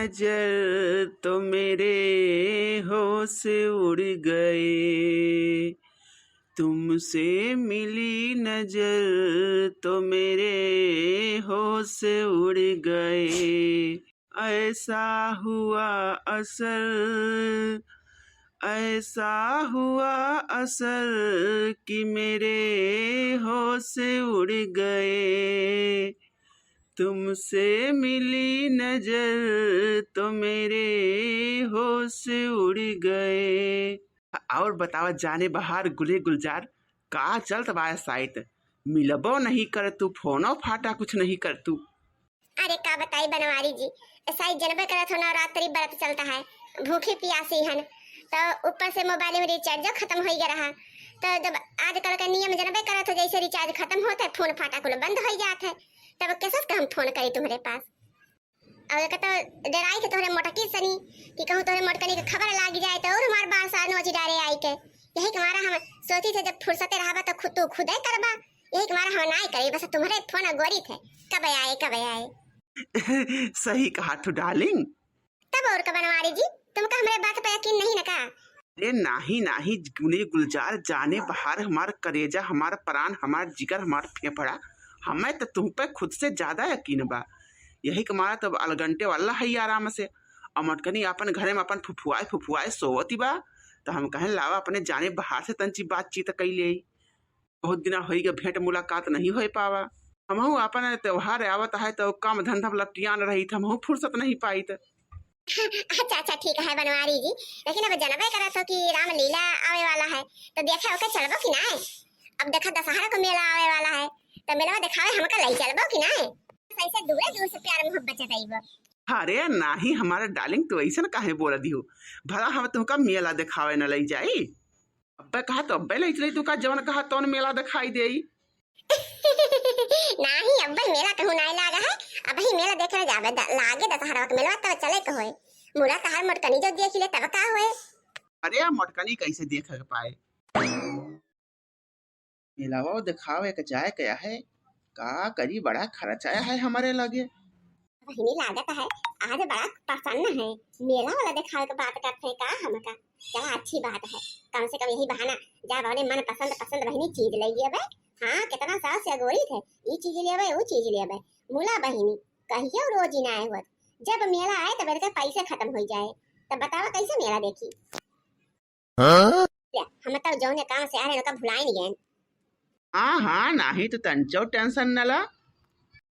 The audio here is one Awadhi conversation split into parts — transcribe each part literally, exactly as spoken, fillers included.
नजर तो मेरे होश उड़ गए, तुमसे मिली नजर तो मेरे होश उड़ गए। ऐसा हुआ असर, ऐसा हुआ असर कि मेरे होश उड़ गए, तुमसे मिली नजर तो मेरे होश उड़ गए। और बतावा जाने बहार गुले गुलजार, का चलत बा साइत? मिलबो नहीं कर तू, फोनो फाटा कुछ नहीं कर तू। अरे का बताई बनवारी जी, साइत जनबे करत हो नवरात्रि व्रत चलता है, भूखी पियासी हन, तो ऊपर से मोबाइल में रिचार्जो खत्म हो गया रहा। तो जब आजकल का नियम जनबे करत हो, जैसे रिचार्ज खत्म होत है, फोन फाटा कुल बंद हो जात है, तब कैसे का हम फोन करी तुम्हारे पास? और एक तो डराई थे तोहरे मोटकी सनी कि कहूँ तोहरे मोटकनी के खबर लाग जाए तो और हमार बार सार नोची डारे आई के। यही के मारा हम सोची थे जब फुर्सते रहबा तो खुद तू खुदे करबा, यही के मारा हम नाई करी, बस तुम्हारे फोन अगोरी थे कब आए कब आए। सही कहा तू डार्लिंग। तब और का बनवारी जी, तुमका हमरे बात पर यकीन नहीं न का? अरे नाही नाही, गुनी गुलजार जाने बहार हमार करेजा, हमार प्राण, हमार जिगर, हमार फेफड़ा, हमें तो तुम पे खुद से ज्यादा यकीन बा। यही के मारा तब अलगंटे वाला है आराम से। और मोटकनी अपन घरे में अपन फुफुआए फुफुआए सोवती बा, तो हम कहें लावा अपने जाने बहार से तंची बातचीत कई ले। बहुत दिना होई गए भेंट मुलाकात नहीं होए पावा। हमहू अपन त्योहार आवत है तो काम धंधा में लपटियान रही, हमहू फुर्सत नहीं पाइत। अच्छा अच्छा ठीक है बनवारी जी, लेकिन अब जनबे करत हो कि रामलीला आवे वाला है, तो देखे ओके चलबो कि नाय? अब देखा दशहरा को मेला आवे वाला है, तो मेलवा देखावे हमका लई चलबो कि नाय? ऐसे दूरे दूर से प्यार मोहब्बत जताइबो। अरे नाही हमारे डार्लिंग, तू ऐसन काहे बोल दियो? भला हम तुमका मेला देखावे न लई जाई? अब्बे कहा तो अब्बे लई चली, तू का जवन कहा तौन मेला दिखाई देई। नाही अब्बे मेला कहूँ नाही लागा है, अबही मेला देखे न जाबे, द-, लागे दशहरा के मेलवा तब चले के होए। मुला तहार मोटकनी जो देख ले तब का होए? अरे मोटकनी कैसे देखे के पाए? मेलावा देखावे के जाए के है, का करी बड़ा खर्चा है हमारे लगे। बहिनी लागत है आज बड़ा प्रसन्न है, मेला वाला देखावे के बात करते हैं का हमका? चला अच्छी बात है, कम से कम यही बहाना जा बड़े मन पसंद पसंद बहिनी चीज ले गए बे। हाँ कितना साल से अगोरी थे, ई चीज ले बे वो चीज ले बे। मुला बहिनी कहियो रोज ही ना आए हुआ, जब मेला आए तब इनके पैसे खत्म हो जाए, तब बतावा कैसे मेला देखी? हाँ? ले, हम तब जौने काम से आ रहे हैं, ओका भुलाए नहीं गए। हाँ, हाँ, नाही तो तंचो टेंशन न ला।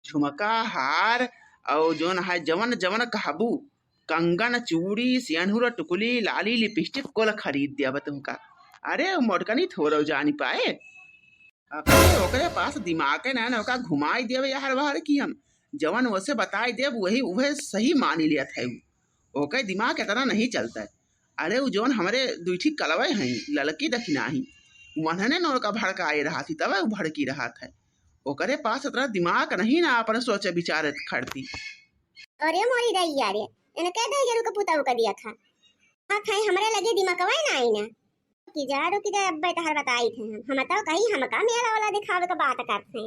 झुमका, हार, और जौन है, जवन, जवन कहबू, कंगन, चूड़ी, सेनुर, टुकली, लाली, लिपस्टिक, कुल खरीद दिया बा तुमका। अरे, वो मोटकनी थोड़ो जानी पाए। अबे, ओकरे पास दिमाग है ना, ना ओका घुमाई देवे यार बाहर की हम। जवन ओसे बताई देब, वही, वह सही मानी लियत है उ। ओके दिमाग इतना नहीं चलता है। अरे, उ जौन हमरे दुई ठी कलवे हैं, ललकी दखिनाही, वनने न ओका भड़काए रहत ही, तबे उ भड़की रहत है। ओकरे पास इतना दिमाग नहीं ना, अपन सोचे विचारे खड़ती। अरे मोरी दैया रे, इनके दहिजरू के पुतहु का दिया खा। हाँ, खाए हमरे लगे दिमागवा ना आई ना। रुकी जा, रुकी जा, अब्बे तहर बताई थे हम। हम तो कही हमका मेला वाला दिखावे के बात करत हैं।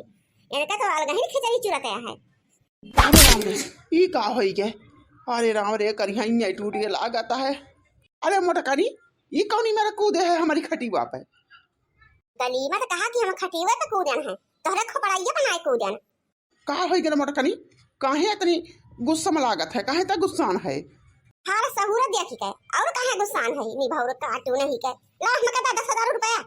इनका तो अलग ही खिचड़ी चुरत है। अरे राम रे, ई का होई के? अरे राम रे, करिया इन्हें टूट के लागत है। अरे मोटकनी, ई कौनी मेरा कूदे है हमारी खटिवा पे? गली में तो कहा कि हम खटिवे पे कूदन है, तोहरे खोपड़ाइये बनाए कूदन। का होई गेल मोटकनी? काहे इतनी गुस्सा में लागत है? काहे इतना गुस्सान है? हाल सहूर देखी के, और काहे गुस्सान है? निभौर काटू नहीं के। ला, हमका दे दस हजार रुपया।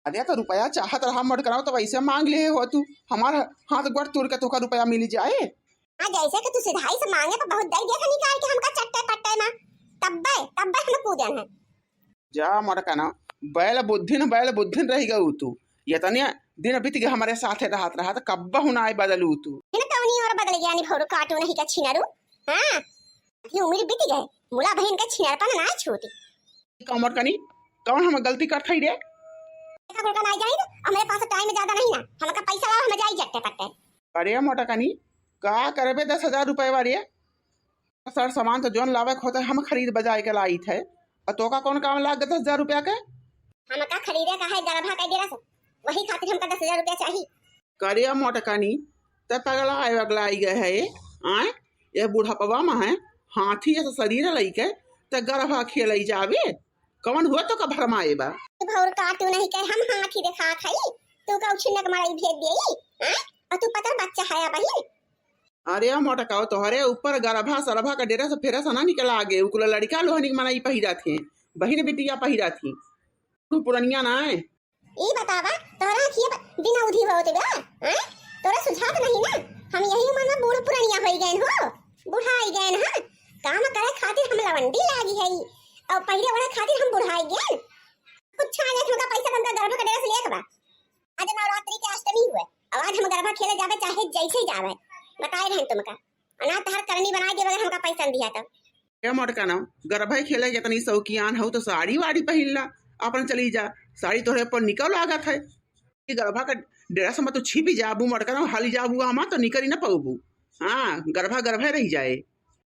अरे, तो रुपया चाहत रहा मोटकना, तो वैसे मांग लिए हो तू। हमार हाथ गोड़ तोड़ के तोका रुपया मिल जाए। हाँ, जैसे कि तू सिधाई से मांगे, तो बहुत दे दिया था निकाल के हमका चट्टे पट्टे में। तब्बे, तब्बे हम कूदन है। जा मोटकना, बैल बुद्धिन, बैल बुद्धिन रह गऊ तू। यतने दिन बीत गए हमारे साथे रहत रहत, कब्बहु नाय बदलू तू। इन कौनी और बदल गया, निभौर काटू नहीं का छिनरू। हाँ, अभी उम्र बीत गए, मुला बहन का छिनरपन ना छूटी। का मोटकनी, कौन हम गलती करत हई रे? देखा कुल का ना जाई, हमरे पास टाइम ज्यादा नहीं ना, हमका पैसा लाओ, हम जाई जट्टे पट्टे। अरे मोटकनी, का करबे दस हजार रुपए वाले? सर सामान तो जौन लावे के होता है, हम खरीद बजाए के लाई थे। और तोका कौन काम लाग गया दस हजार रुपया के? हमका खरीदे का है, गलभा का गिरा से, वही खातिर हमका दस हजार रुपया चाहिए। करिया मोटकनी, ते पगला आए वगला आई गए है ये? आए, ये बुढ़ापवा में है, हाथी जैसा शरीर लइके त गरभा खेलइ जाबे, कवन हुआ तो का भरमाए बा? भौर का तू नहीं कहे हम हाथी देखात हई, तू का उछिन्नक मड़ई भेज देई, हैं? और तू पतर बच्चा है बहिन। अरे मोटकाओ, तोहरे ऊपर गरभा सरभा का डेरा से फेरा से ना निकला आगे, उ कुल लड़का लोहनी के मनई पहिरा थे, बहिन बिटिया पहिरा थी, तू पुरनिया ना है। ई बतावा, तोरा अखिए ब-, बिना उधी होत बा, हैं? तोरा सुझात नहीं ना? हम यही उम्र में बूढ़ पुरनिया होई गएन हो, बुढ़ाई गएन हैं। काम करे खातिर हम लवंडी लागी है, और पहिले ओढ़े खातिर हम बुढ़ाई गएन। कुछ छाने हमका पैसा हमका गरभा का डेरा से लेके बा। आज नवरात्रि के अष्टमी हुए, और आज हम गरभा खेले जाबे चाहे जैसे ही जाबे, बताए रहन तुमका। अना तहर करनी बनाए देवे हमका पैसा न दिया तब। ए मोटका ना, गरभा खेले के इतनी शौकियान हो तो साड़ी वाड़ी पहिन ला, अपन चली जा, साड़ी तोहरे पर निकल लागत है। ई गरभा का डेरा से मत तो छिपी जाबू मोटका ना, हली जाबू हमा तो निकल ही ना पाबू। हाँ, गरभा गरभा रह जाए।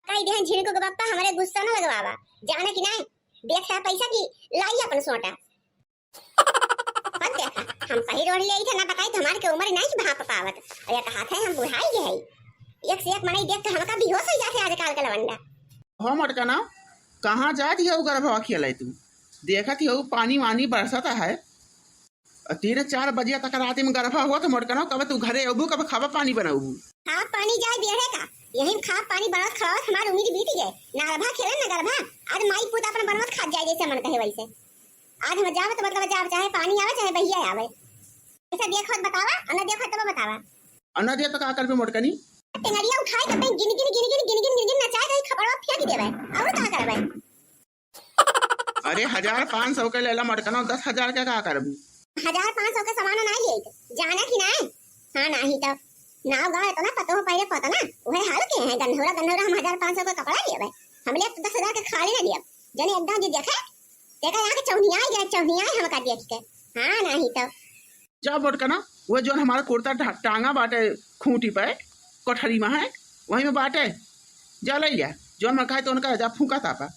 कही देहन झिनकू के बप्पा हमरे गुस्सा न लगवावा, जाने कि नहीं, देख है पैसा की लाई अपन सोटा। मत देखा, हम पहिर ओढ़ ले थे ना बताई तो हमारे के उम्र नहीं भाप पावत। और ये कहा थे हम बुढ़ाई गए हई। एक से एक मनई देख के हमका बेहोश हो जाते आजकल के लवंडा। हो मोटका ना, कहाँ जात ही हो गरभवा खेले तू? देखत ही हो पानी वानी बरसत है। और तीन चार बजे तक रात में गरभा हुआ तो मोटका ना, कब तू घरे अबू, कब खाबा पानी बनाबू? खाब पानी जाए बेड़े का, यही में खाब पानी बनावत खवावत हमार उम्र बीत गए। ना गरभा खेले ना गरभा, आज माई पूत अपन बनवत खात जाए जैसे मन कहे वैसे। आज हम जावे तो मतलब जावे, चाहे पानी आवे चाहे बहिया आवे। ऐसा देखो तो बतावा, और ना देखो तब बतावा। और ना दे तो का करबे मोटकनी? टेंगरिया उठाए तब गिन गिन गिन गिन गिन गिन गिन गिन नचाए तो खपड़वा फेंक देवे, और का करबे? अरे हजार पाँच सौ के लेला मोटकनो, दस हजार के का करबू? हजार पाँच सौ के सामान ना लिए थे, जाना कि ना? हाँ नाही तो नाव गाँव इतना पतो हो पहले पता ना, वह हाल के हैं गन्हौरा गन्हौरा हम हजार पाँच सौ का कपड़ा लिए भाई, हम लिए दस हजार के खाली ना लिए। जने एकदम जे देखे, तेका यहाँ के चौनियाई गए, चौनियाई हमका देख के। हाँ नाही तो जा मोटकना, वो जौन हमारा कुर्ता टा-, टांगा बाटे खूंटी पे, कोठरी में है, वहीं में बाटे, जा ले लिया, जौन मन कहे तो उनका जा फूंका तापा।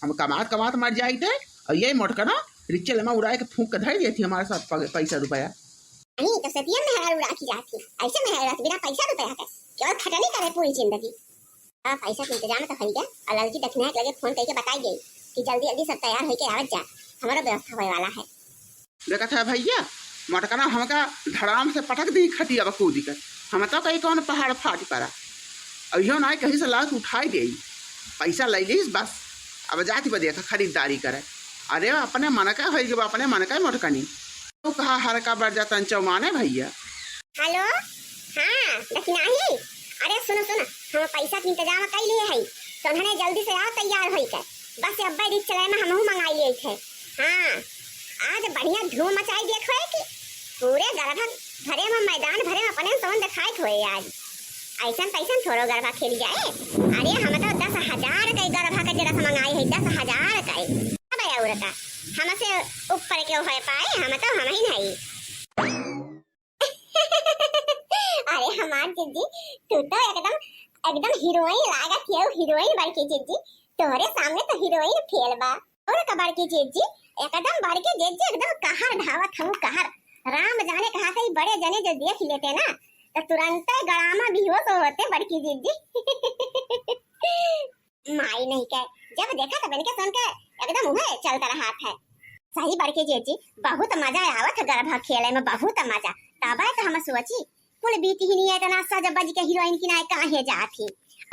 हम कमात कमात मर जाई थे, और ये मोटकना रिक्शे लेमा उड़ाए के फूंक के धर देती हमारे साथ पग-, पैसा रुपया। नहीं तो सतिया मेहरारू राखी जाती, ऐसे मेहरारू राखी बिना पैसा रुपया के, केवल खटनी करे पूरी जिंदगी। अब पैसा के इंतजाम तो होई गया, और लड़की दक्षिणा के लगे फोन करके बताई गई कि जल्दी जल्दी सब तैयार होके आवत जा, हमारा व्यवस्था होए वाला है। देखत है भैया, मोटकना हमका धड़ाम से पटक दी खटिया बा कूद के। हम तो कहीं कौन पहाड़ फाट पड़ा। अभियो ना कहीं से लात उठाई दे, पैसा ले लीस बस। अब जाती बा देखा खरीदारी करे। अरे अपने मन का होई गबा, अपने मन का मोटकनी। तू कहा हर का बढ़ जाता चौमाने भैया। हेलो, हाँ दक्षिणाही, अरे सुनो सुनो, हम पैसा के इंतजाम कर लिए है, तो उन्होंने जल्दी से आओ तैयार होई के। बस अब्बे रिक्शा में हमहू मंगाई लेत है। हाँ, आज बढ़िया धूम मचाई देत होए कि पूरे गरभा भरे में, मैदान भरे में अपने सौन दिखाई होए आज। ऐसन तैसन थोड़ो गरभा खेल जाए। अरे हम तो दस हजार के गरभा के जरा से मंगाई है, दस हजार के। अब औरता हमसे ऊपर के होए पाए, हम तो हम ही नहीं। अरे हमार जिज्जी, तू तो एकदम, एकदम हीरोइन लागत है, हीरोइन बड़की जिज्जी, तोहरे सामने तो हीरोइन फेल बा। और का बड़की जिज्जी, एकदम बड़की जिज्जी, एकदम कहर ढावत हूँ, कहर। राम जाने कहाँ से ही बड़े जने जो देख लेते ना, तो तुरंत गड़ामा बेहोश होते बड़की जिज्जी। माई नहीं के, जब देखा तब इनके सुन के एकदम उहे चलता रहा है। सही बड़के जीजी, बहुत मजा आवत है गरबा खेले में, बहुत मजा। तबे तो हम सोची, कुल बीती ही नहीं है इतना सज बज के हीरोइन की नाय काहे जात ही।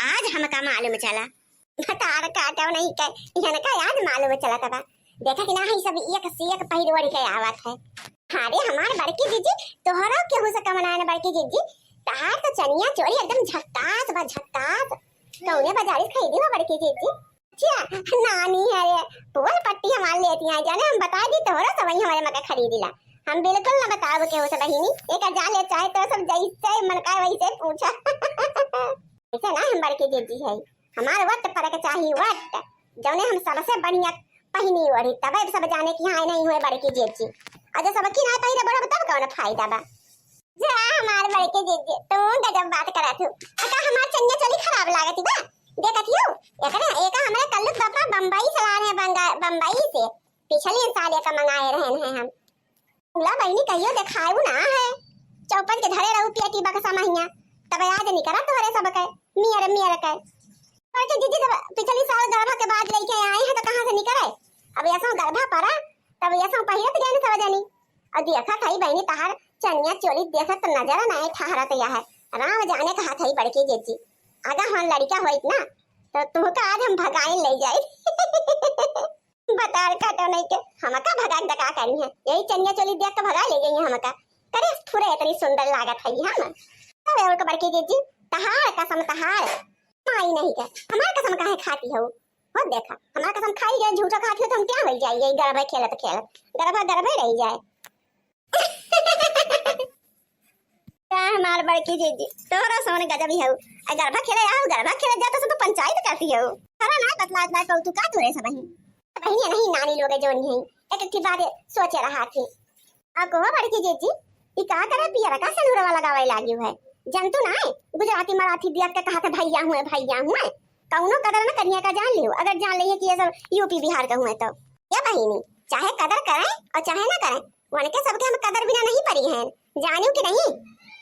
आज हमका मालूम चला। तार काटो नहीं के, इहन का आज मालूम चला तबा। देखा कि ना है सब एक से एक पहिर ओढ़ के आवत है। अरे हमार बड़की जीजी, तोहरो केहू से कम ना है ना बड़की जीजी। तहार तो चनिया चोली एकदम झक्कास बा, झक्कास। कौने बाजारी से खरीदी हो बड़की जीजी? अच्छा, नानी है रे, पोल पट्टी हमार लेती आई जाने, हम बता दी तोहरो से वही हमारे मका खरीदी ला। हम बिल्कुल ना बताओ केहू से बहिनी, एक जा ले चाहे तो सब जैसे मन का वैसे पूछा। ऐसे ना हम बड़की जीजी है, हमार वट पर के चाही वट, जौने हम सबसे बढ़िया पहिनी ओढ़ी, तबे सब जाने कि हाँ, नहीं हुए बड़की जीजी। अगर सब की ना पहिरे बढ़ब, तब कौन फायदा बा? जा हमार बड़की जीजी, तू गजब बात करत हूँ। अका हमार चनिया चोली खराब लागत बा, देखत हूँ। एकरे, एका हमरे कल्लू के पापा बम्बई से ला रहे, बंगा-, बम्बई से। पिछले साल एका मंगाए रहन है हम। बोला बहिनी, कहियो देखाऊ ना है। चौपन के धरे रहू पेटी बक्सा महिया, तब आज निकरा तोहरे सबके, मियर मियर के। बड़की जीजी, जब पिछली साल गरभा के बाद लइके आए हैं तो कहाँ से निकरे? अब ऐसा गरभा परा, तब ऐसा पहिरत गए सब जनी। और देखत हई बहिनी, तहार चनिया चोली देखत तो नजर ना ठहरत या है। राम जाने कहा थई बड़की जीजी, अगर हम लड़का होइत ना तो तुमका आज हम भगाए ले जाए। बतार काटो नहीं के, हमका भगा के का करी है? यही चनिया चोली देख के भगा ले गई है हमका। करे फुरे इतनी सुंदर लागत है हम। अरे और बड़की जीजी, तहार कसम तहार। माई नहीं के, हमार कसम काहे खाती हो? हो देखा, हमार कसम खाई जाए, झूठा खाती हो तो हम क्या हो जाए? यही गरबा खेलत खेलत गरबा गरबे रह जाए। का हमार बड़की जीजी, तोहरा सोन गजब ही हऊ। आ गरबा खेले आओ, गरबा खेले जाता से तो पंचायत करती हऊ। अरे ना बतलात ना कहू तू का तोरे सब ही। बहिनी नहीं नानी लोग जोन है, एक एक बात सोचे रहा थी। आ कहो बड़की जीजी, ई का करे पियरका सेनुरवा लगावे लागी है? जनतू ना है, गुजराती मराठी दिया के कहा था भैया हुए, भैया हुए। कौनो कदर न करिया का जान लियो, अगर जान लियो कि ये सब यूपी बिहार का हुए तो। या बहिनी, चाहे कदर करें और चाहे ना करें, उनके सबके हम कदर बिना नहीं परी हैं, जानियो कि नहीं?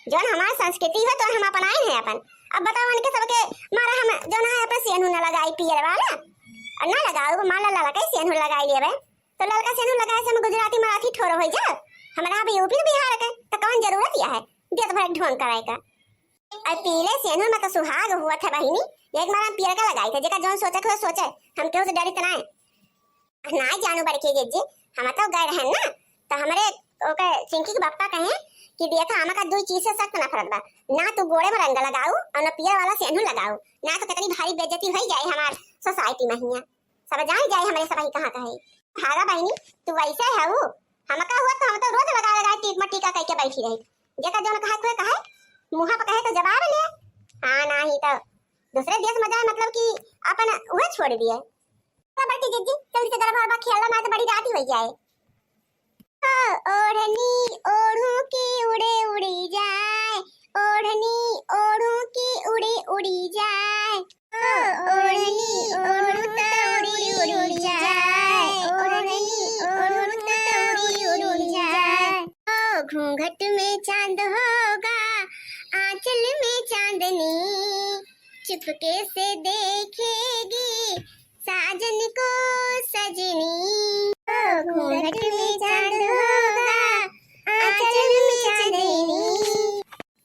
जौन हमार संस्कृति है तो हम अपनाए हैं अपन। अब बताओ उनके सबके मारा हम जौन है अपन सेनू न लगाई पियर वाला, और ना लगाओ, मान ला ललका ही सेनू लगाई लेबे, तो ललका सेनू लगाए से हम गुजराती मराठी ठोर हो जाओ, हमारा अब यूपी बिहार के, तो कौन जरूरत यह है देश भर ढोंग कराए का? और पीले सेनू में तो सुहाग हुआ था बहिनी, एक मारा हम पियर का लगाई था, जेका जौन सोचे के सोचे, हम केहू से डरित ना है। ना जानू बड़की जीजी, हम तो गए रहन ना, तो हमरे ओके चिंकी के बापा कहे कि देखा, हमका दुई चीज से सख्त नफरत बा, ना तू गोड़े में रंग लगाऊ और ना पियर वाला सेनू लगाऊ, ना तो कितनी भारी बेइज्जती हो जाए हमार सोसाइटी में हिया, सब जान जाए हमरे सब ही कहाँ कहे। भागा बहिनी, तू वैसे है वो, हमका हुआ तो हम तो रोज लगा लगा टीप में टीका कह के बैठी रही, जेका जौन कहा कोई कहे, मुँह पर कहे तो जवाब ले, हाँ ना ही तो दूसरे देश में जाए मतलब कि अपन वह छोड़ दिए। तो बड़की जीजी, जल्दी से गरबा वरबा खेल ला, ना तो बड़ी रात ही हो जाए। ओ ओढ़नी ओढ़ू की उड़े उड़ी जाए, ओढ़नी ओढ़ू की उड़े उड़ी जाए। ओ ओढ़नी ओढ़ू त उड़ी उड़ी जाए, ओढ़नी ओढ़ू त उड़ी उड़ी जाए। ओ घूंघट में चांद होगा, आंचल में चांदनी, चुपके से देखेगी साजन को सजनी। ओ घूंघट में चांद होगा, आंचल में चांदनी।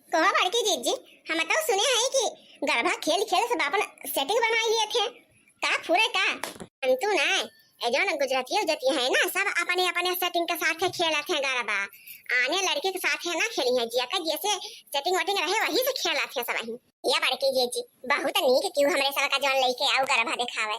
कहो बड़की जीजी, हम तो सुने हैं कि गरबा खेल खेल सब अपन सेटिंग बनाई लिए थे, का फुरे का? अंतु ना, ए जौन गुजरातिया उजरातिया है ना, सब अपने अपने सेटिंग के साथे खेलत हैं गरबा। आने लड़के के साथे ना खेली हैं, जिया का जैसे सेटिंग वेटिंग रहे वही से खेलत हैं सब ही। या बड़की जीजी, बहुत नीक क्यों हमरे सब का जौन लेके आओ गरबा दिखावे।